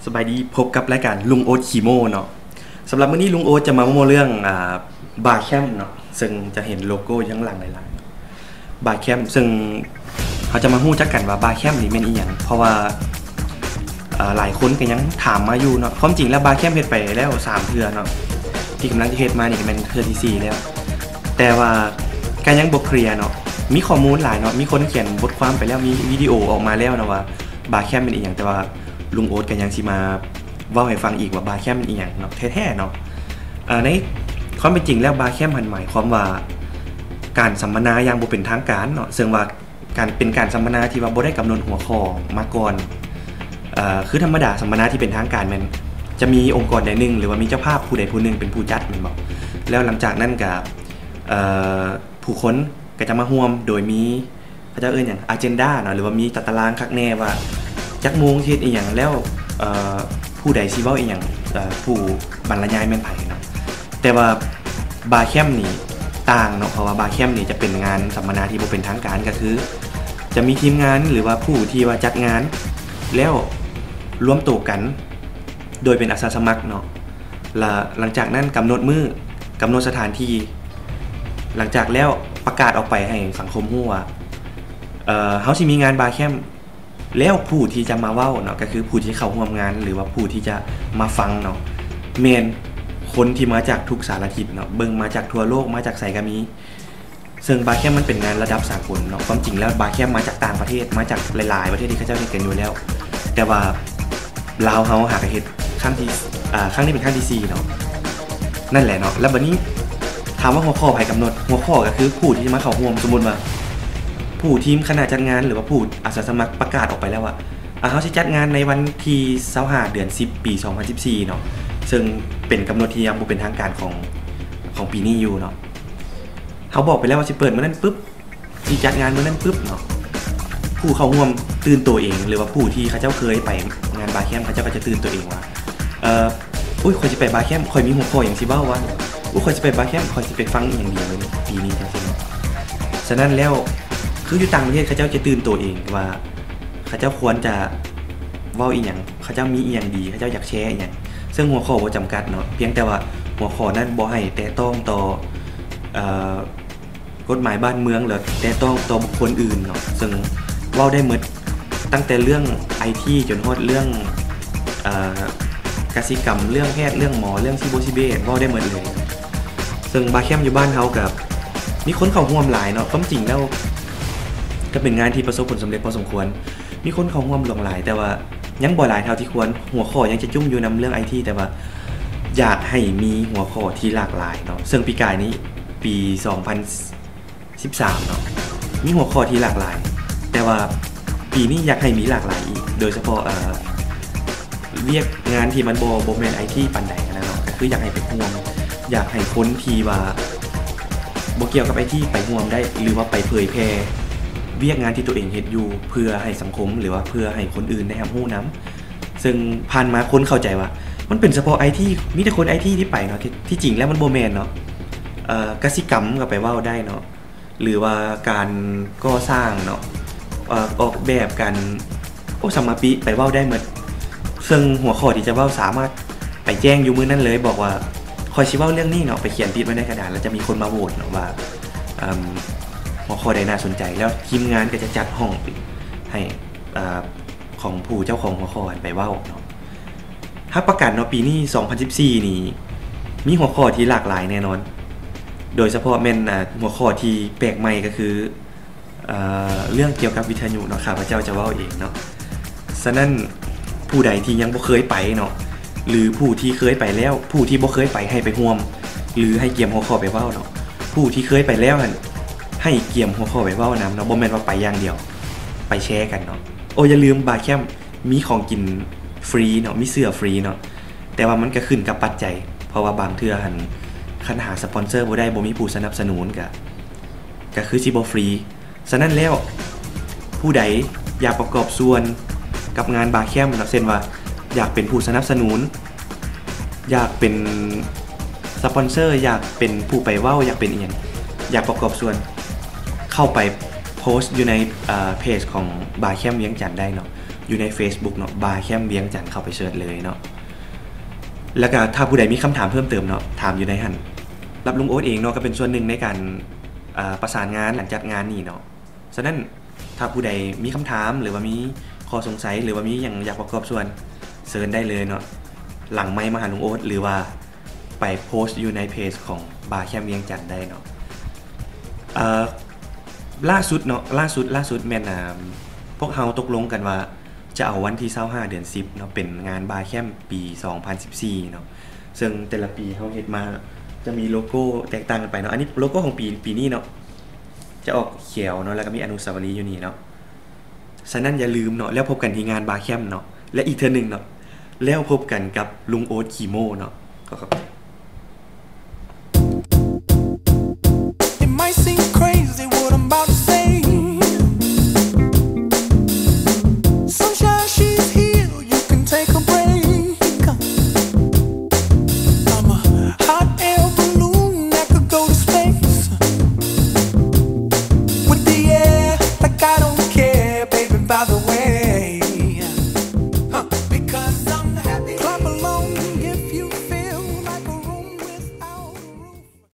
ສະບາຍດີ, ພົບກັບລາຍການລຸງໂອດຂີ້ໂມ້ເນາະ. ສຳລັບມື້ນີ້ລຸງໂອດຈະມາເວົ້າເລື່ອງ ອາ ບາແຄມເນາະ, ເຊິ່ງຈະເຫັນໂລໂກ້ຢູ່ທາງຫຼັງຫຼາຍໆ ບາແຄມ, ເຊິ່ງເຮົາຈະມາຮູ້ຈັກກັນວ່າບາແຄມນີ້ແມ່ນອີ່ຫຍັງ, ເພາະວ່າ ອາ ຫຼາຍຄົນກໍຍັງຖາມມາຢູ່ເນາະ. ຄວາມຈິງແລ້ວບາແຄມເຮັດໄປແລ້ວສາມເທື່ອເນາະ, ທີ່ກຳລັງຈະເຮັດມານີ້ກໍແມ່ນເທື່ອທີສີ່ແລ້ວ, ແຕ່ວ່າກໍຍັງບໍ່ເຄລຍເນາະ. ມີຂໍ້ມູນຫຼາຍເນາະ, ມີຄົນຂຽນບົດຄວາມໄປແລ້ວ, ມີວິດີໂອອອກມາແລ້ວເນາະວ່າ ບາແຄມແມ່ນອີ່ຫຍັງ, ແຕ່ວ່າລຸງໂອດກໍຍັງຊິມາເວົ້າໃຫ້ຟັງອີກວ່າບາແຄມແມ່ນອີ່ຫຍັງເນາະ ແທ້ໆເນາະ. ເອີ ໃນຄວາມເປັນຈິງແລ້ວບາແຄມຫັ້ນໝາຍຄວາມວ່າການສຳມະນາຢ່າງບໍ່ເປັນທາງການເນາະ, ເຊິ່ງວ່າການ ເປັນການສຳມະນາທີ່ວ່າບໍ່ໄດ້ກຳນົດຫົວຂໍ້ມາກ່ອນ. ເອີ ຄືທຳມະດາສຳມະນາທີ່ເປັນທາງການແມ່ນຈະມີອົງກອນໃດໜຶ່ງ ຫຼືວ່າມີເຈົ້າພາບຜູ້ໃດຜູ້ໜຶ່ງເປັນຜູ້ຈັດແມ່ນບໍ່? ແລ້ວຫຼັງຈາກນັ້ນກໍ ເອີ ຜູ້ຄົນກໍຈະມາຮ່ວມໂດຍມີ ເຂົາເຈົ້າເອີ້ນຫຍັງ ອາເຈນດາເນາະ ຫຼືວ່າມີຕາຕະລາງຄັກແນ່ວ່າຈັກໂມງເຮັດອີ່ຫຍັງ ແລ້ວ ເອີ ຜູ້ໃດຊິເວົ້າອີ່ຫຍັງ ເອີ ຜູ້ບັນລະຍາຍແມ່ນໃຜເນາະ. ແຕ່ວ່າບາແຄມນີ້ຕ່າງເນາະ, ເພາະວ່າບາແຄມນີ້ຈະເປັນງານສຳມະນາທີ່ບໍ່ເປັນທາງການ, ກໍຄືຈະມີທີມງານ ຫຼືວ່າຜູ້ທີ່ວ່າຈັດງານ ແລ້ວລວມໂຕກັນໂດຍເປັນອາສາສະໝັກເນາະ. ລະຫຼັງຈາກນັ້ນກຳນົດມື້ ກຳນົດສະຖານທີ່, ຫຼັງຈາກແລ້ວປະກາດອອກໄປໃຫ້ສັງຄົມຮູ້ວ່າ ເອີ ເຮົາຊິມີງານບາແຄມ, ແລ້ວຜູ້ທີ່ຈະມາເວົ້າເນາະ ກໍຄືຜູ້ທີ່ເຂົ້າຮ່ວມງານ ຫຼືວ່າຜູ້ທີ່ຈະມາຟັງເນາະ ແມ່ນຄົນທີ່ມາຈາກທຸກສາລະທິດເນາະ, ເບິ່ງມາຈາກທົ່ວໂລກ, ມາຈາກໃສກໍມີ. ເຊິ່ງບາແຄມມັນເປັນງານລະດັບສາກົນເນາະ, ຄວາມຈິງແລ້ວບາແຄມມາຈາກຕ່າງປະເທດ, ມາຈາກຫຼາຍໆປະເທດທີ່ເຂົາເຈົ້າເຮັດກັນຢູ່ແລ້ວ, ແຕ່ວ່າລາວເຮົາຫາກະເຮັດຄັ້ງທີ່ ອາ ຄັ້ງນີ້ເປັນຄັ້ງທີສີ່ເນາະ. ນັ້ນແຫຼະເນາະ, ແລ້ວບັດນີ້ຖາມວ່າຫົວຂໍ້ໃຜກຳນົດ? ຫົວຂໍ້ກໍຄືຜູ້ທີ່ມາເຂົ້າຮ່ວມ, ສົມມຸດວ່າຜູ້ທີມຄະນະຈັດງານ ຫຼືວ່າຜູ້ອາສາສະໝັກປະກາດອອກໄປແລ້ວວ່າ ອາ ເຮົາຊິຈັດງານໃນວັນທີຊາວຫ້າ ເດືອນສິບ ປີສອງພັນສິບສີ່ເນາະ, ເຊິ່ງເປັນກຳນົດທີ່ຍັງບໍ່ເປັນທາງການຂອງ ຂອງປີນີ້ຢູ່ເນາະ. ເຮົາບອກໄປແລ້ວວ່າຊິເປີດມື້ນັ້ນປຶບ, ຊິຈັດງານມື້ນັ້ນປຶບເນາະ, ຜູ້ເຂົ້າຮ່ວມຕື່ນໂຕເອງ ຫຼືວ່າຜູ້ທີ່ເຂົາເຈົ້າເຄີຍໄປງານບາແຄມ ເຂົາເຈົ້າກໍຈະຕື່ນໂຕເອງວ່າ ເອີ ໂອ້ຍ ຂ້ອຍຊິໄປບາແຄມ ຂ້ອຍມີຫົວຂໍ້ຫຍັງຊິເວົ້າວະ? ໂອ້ຍ ຂ້ອຍຊິໄປບາແຄມ ຂ້ອຍຊິໄປຟັງອີ່ຫຍັງດີມື້ນີ້ ປີນີ້ ຈັ່ງຊີ້ເນາະ. ສະນັ້ນແລ້ວ ຄືຢູ່ຕ່າງປະເທດ ເຂົາເຈົ້າຈະຕື່ນໂຕເອງວ່າ ເຂົາເຈົ້າຄວນຈະເວົ້າອີ່ຫຍັງ, ເຂົາເຈົ້າມີອີ່ຫຍັງດີ, ເຂົາເຈົ້າຢາກແຊອີ່ຫຍັງ. ເຊິ່ງຫົວຂໍ້ບໍ່ຈຳກັດເນາະ, ພຽງແຕ່ວ່າຫົວຂໍ້ນັ້ນບໍ່ໃຫ້ແຕະຕ້ອງຕໍ່ ເອີ ກົດໝາຍບ້ານເມືອງ ແລະ ແຕະຕ້ອງຕໍ່ບຸກຄົນອື່ນເນາະ, ເຊິ່ງເວົ້າໄດ້ໝົດ ຕັ້ງແຕ່ເລື່ອງໄອທີຈົນຮອດເລື່ອງ ເອີ ກະສິກຳ, ເລື່ອງແພດ, ເລື່ອງໝໍ, ເລື່ອງຊີໂບຊີເບ ເວົ້າໄດ້ໝົດເລີຍ. ເຊິ່ງບາແຄມຢູ່ບ້ານເຮົາກໍມີຄົນເຂົ້າຮ່ວມຫຼາຍເນາະ, ຄວາມຈິງແລ້ວກໍເປັນງານທີ່ປະສົບຜົນສຳເລັດພໍສົມຄວນ, ມີຄົນເຂົ້າຮ່ວມຫຼວງຫຼາຍ ແຕ່ວ່າຍັງບໍ່ຫຼາຍເທົ່າທີ່ຄວນ. ຫົວຂໍ້ຍັງຈະຈຸ້ມຢູ່ນຳເລື່ອງໄອທີ ແຕ່ວ່າຢາກໃຫ້ມີຫົວຂໍ້ທີ່ຫຼາກຫຼາຍເນາະ, ເຊິ່ງປີກາຍນີ້ ປີສອງພັນ ສິບສາມເນາະ ມີຫົວຂໍ້ທີ່ຫຼາກຫຼາຍ, ແຕ່ວ່າປີນີ້ຢາກໃຫ້ມີຫຼາກຫຼາຍອີກ ໂດຍສະເພາະ ເອີ ວຽກງານທີ່ມັນບໍ່ ບໍ່ແມ່ນໄອທີປານໃດຫັ້ນນະເນາະ, ກໍຄືຢາກໃຫ້ໄປຮ່ວມ ຢາກໃຫ້ຄົນທີ່ວ່າບໍ່ກ່ຽວກັບໄອທີໄປຮ່ວມໄດ້ ຫຼືວ່າໄປເຜີຍແຜ່ວຽກງານທີ່ຕົວເອງເຮັດຢູ່ ເພື່ອໃຫ້ສັງຄົມ ຫຼືວ່າເພື່ອໃຫ້ຄົນອື່ນໄດ້ຮັບຮູ້ນຳ. ເຊິ່ງຜ່ານມາຄົນເຂົ້າໃຈວ່າມັນເປັນສະເພາະໄອທີ ມີແຕ່ຄົນໄອທີທີ່ໄປເນາະ, ທີ່ ທີ່ຈິງແລ້ວມັນບໍ່ແມ່ນເນາະ. ເອີ ກະສິກຳກໍໄປເວົ້າໄດ້ເນາະ ຫຼືວ່າການກໍ່ສ້າງເນາະ ເອີ ອອກແບບການ ໂອ້ ສຳມະປິ ໄປເວົ້າໄດ້ໝົດ. ເຊິ່ງຫົວຂໍ້ທີ່ຈະເວົ້າສາມາດໄປແຈ້ງຢູ່ມື້ນັ້ນເລີຍ, ບອກວ່າຂ້ອຍຊິເວົ້າເລື່ອງນີ້ເນາະ, ໄປຂຽນຕິດໄວ້ໃນກະດານ ແລ້ວຈະມີຄົນມາໂຫວດເນາະວ່າ ເອີ ຫົວຂໍ້ໃດໜ້າສົນໃຈ, ແລ້ວທີມງານກໍຈະຈັດຫ້ອງໃຫ້ ເອີ ຂອງຜູ້ເຈົ້າຂອງຫົວຂໍ້ຫັ້ນໄປເວົ້າເນາະ. ຮັບປະກັນເນາະ ປີນີ້ ສອງພັນສິບສີ່ນີ້ ມີຫົວຂໍ້ທີ່ຫຼາກຫຼາຍແນ່ນອນ, ໂດຍສະເພາະແມ່ນ ອາ ຫົວຂໍ້ທີ່ແປກໃໝ່ກໍຄື ເອີ ເລື່ອງກ່ຽວກັບວິທະຍຸເນາະ, ຂ້າພະເຈົ້າຈະເວົ້າເອງເນາະ. ສະນັ້ນ ຜູ້ໃດທີ່ຍັງບໍ່ເຄີຍໄປເນາະ ຫຼືຜູ້ທີ່ເຄີຍໄປແລ້ວ, ຜູ້ທີ່ບໍ່ເຄີຍໄປໃຫ້ໄປຮ່ວມ ຫຼືໃຫ້ກຽມຫົວຂໍ້ໄປເວົ້າເນາະ. ຜູ້ທີ່ເຄີຍໄປແລ້ວຫັ້ນ ໃຫ້ກຽມຫົວຂໍ້ໄປເວົ້ານຳເນາະ, ບໍ່ແມ່ນວ່າໄປຢ່າງດຽວ, ໄປແຊກັນເນາະ. ໂອ້ ຢ່າລືມ ບາແຄມ ມີຂອງກິນຟຣີເນາະ, ມີເສື້ອຟຣີເນາະ, ແຕ່ວ່າມັນກະຂຶ້ນກັບປັດໄຈ, ເພາະວ່າບາງເທື່ອຫັ້ນ ຄັນຫາສະປອນເຊີບໍ່ໄດ້, ບໍ່ມີຜູ້ສະໜັບສະໜູນ ກະ ກະຄືຊິບໍ່ຟຣີ. ສະນັ້ນແລ້ວ ຜູ້ໃດຢາກປະກອບສ່ວນກັບງານບາແຄມເນາະ, ເຊັ່ນວ່າ ຢາກເປັນຜູ້ສະໜັບສະໜູນ, ຢາກເປັນສະປອນເຊີ, ຢາກເປັນຜູ້ໄປເວົ້າ, ຢາກເປັນອີ່ຫຍັງ, ຢາກປະກອບສ່ວນ, ເຂົ້າໄປໂພສຢູ່ໃນ ເອີ ເພຈຂອງບາແຄມວຽງຈັນໄດ້ເນາະ. ຢູ່ໃນ Facebook ເນາະ ບາແຄມວຽງຈັນ ເຂົ້າໄປເສີດເລີຍເນາະ. ແລ້ວກໍຖ້າຜູ້ໃດມີຄຳຖາມເພີ່ມເຕີມເນາະ ຖາມຢູ່ໃນຫັ້ນ. ສຳລັບລຸງໂອດເອງເນາະ ກໍເປັນສ່ວນໜຶ່ງໃນການ ອ່າ ປະສານງານ ການຈັດງານນີ້ເນາະ. ສະນັ້ນ ຖ້າຜູ້ໃດມີຄຳຖາມ ຫຼືວ່າມີຂໍ້ສົງໄສ ຫຼືວ່າມີຫຍັງຢາກປະກອບສ່ວນ ເຊີນໄດ້ເລີຍເນາະ ຫຼັງໄມມາຫາລຸງໂອດ ຫຼືວ່າໄປໂພສຢູ່ໃນເພຈຂອງບາແຄມວຽງຈັນໄດ້ເນາະ. ເອີ ລ່າສຸດເນາະ ລ່າສຸດ ລ່າສຸດແມ່ນ ອ່າ ພວກເຮົາຕົກລົງກັນວ່າຈະເອົາວັນທີຊາວຫ້າ ເດືອນສິບເນາະ ເປັນງານບາແຄມປີສອງພັນສິບສີ່ເນາະ. ເຊິ່ງແຕ່ລະປີເຮົາເຮັດມາຈະມີໂລໂກ້ແຕກຕ່າງກັນໄປເນາະ. ອັນນີ້ໂລໂກ້ຂອງປີ ປີນີ້ເນາະ ຈະອອກຂຽວເນາະ ແລ້ວກໍມີອະນຸສາວະລີຢູ່ນີ້ເນາະ. ສະນັ້ນຢ່າລືມເນາະ ແລ້ວພົບກັນທີ່ງານບາແຄມເນາະ ແລະ ອີກເທື່ອໜຶ່ງເນາະ ແລ້ວພົບກັນກັບລຸງໂອດຂີ້ໂມ້ເນາະ. ຂໍຂອບໃຈ. It might seem